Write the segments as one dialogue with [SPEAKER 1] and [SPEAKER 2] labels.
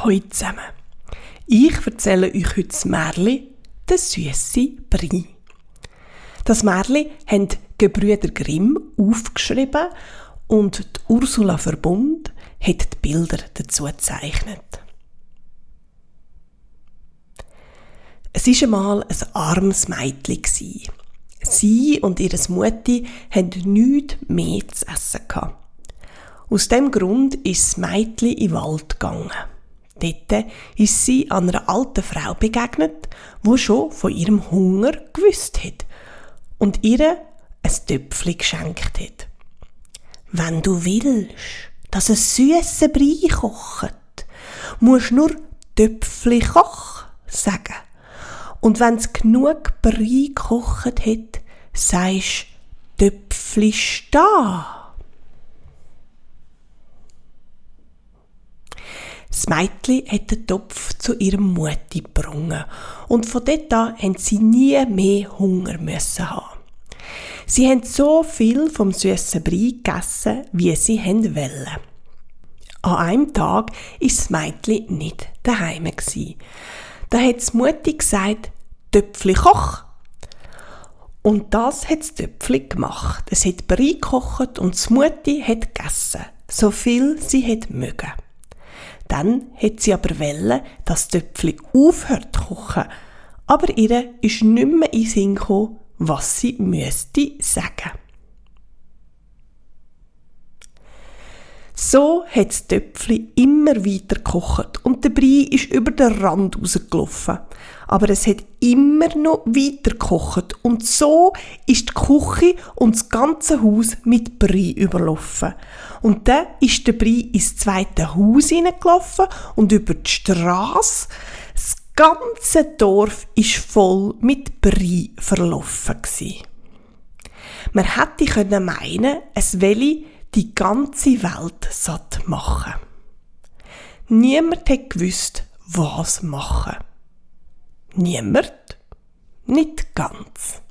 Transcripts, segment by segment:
[SPEAKER 1] Hallo zusammen. Ich erzähle euch heute das Märchen «Der süsse Brei». Das Märchen haben die Gebrüder Grimm aufgeschrieben und die Ursula Verbund hat die Bilder dazu gezeichnet. Es war einmal ein armes Mädchen. Sie und ihre Mutti hatten nichts mehr zu essen. Aus diesem Grund ist das Mädchen in den Wald gegangen. Dort ist sie einer alten Frau begegnet, die schon von ihrem Hunger gewusst hat und ihr ein Töpfchen geschenkt hat. «Wenn du willst, dass ein süsser Brei kocht, musst du nur Töpfchen koch sagen. Und wenn es genug Brei gekocht hat, sagst du Töpfchen stehen.» Das Mädchen hat den Topf zu ihrem Mutti gebracht und von dort an haben sie nie mehr Hunger müssen haben. Sie haben so viel vom süssen Brei gegessen, wie sie wollten. An einem Tag war das Mädchen nicht daheim. Da hat die Mutti gesagt, «Töpfli koch!» Und das hat das Töpfli gemacht. Es hat Brei gekocht und die Mutti hat gegessen, so viel sie mögen. Dann hat sie aber wollen, dass das Töpfli aufhört zu kochen, aber ihr ist nicht mehr in den Sinn gekommen, was sie müsste sagen. So hat das Töpfli immer weiter gekocht und der Brei ist über den Rand rausgelaufen. Aber es hat immer noch weiter gekocht und so ist die Küche und das ganze Haus mit Brei überlaufen. Und dann ist der Brei ins zweite Haus hineingelaufen und über die Strasse. Das ganze Dorf war voll mit Brei verlaufen. Man hätte meinen, es wolle die ganze Welt satt machen. Niemand hat gewusst, was machen. Niemand? Nicht ganz.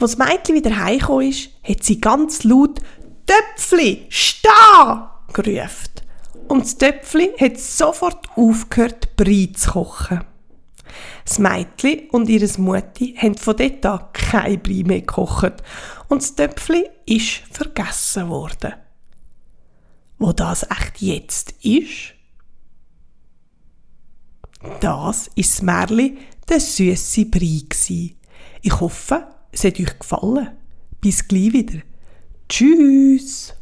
[SPEAKER 1] Als das Mädchen wieder heimgekommen ist, hat sie ganz laut «Töpfli, steh!» gerufen. Und das Töpfli hat sofort aufgehört, Brei zu kochen. Das Mädchen und ihre Mutti haben von dort an kein Brei mehr gekocht und das Töpfli ist vergessen worden. Wo das echt jetzt ist? Das ist das Märchen «Der süsse Brei». Ich hoffe, es hat euch gefallen. Bis gleich wieder. Tschüss!